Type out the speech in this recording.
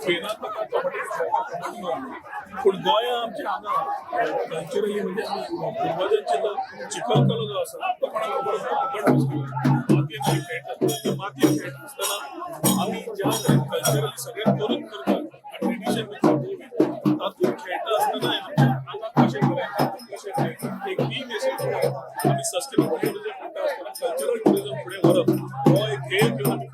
स्पेनात ताका कबड्डी कबड्डी लागली. पूण गोंया आमच्या हांगा कल्चरली, म्हणजे आमी पुर्वजांचे जो चिखलकलो जो आसा तो कोणाक खबर आसा? फुकट वस्तू मातयेन खेळटात. त्या मातयेन खेळटा आसतना आमी ज्या तरेन कल्चरली सगळें करून करतात, ट्रेडिशन तातूंत खेळटा आसतना आमच्या आंगाक कशें करप, कशें खेळप, एक टीम अशें आमी सस्टेनेबल टुरिझम म्हणटा आसतना कल्चरल टुरिझम फुडें व्हरप हो एक ध्येय घेवन आमी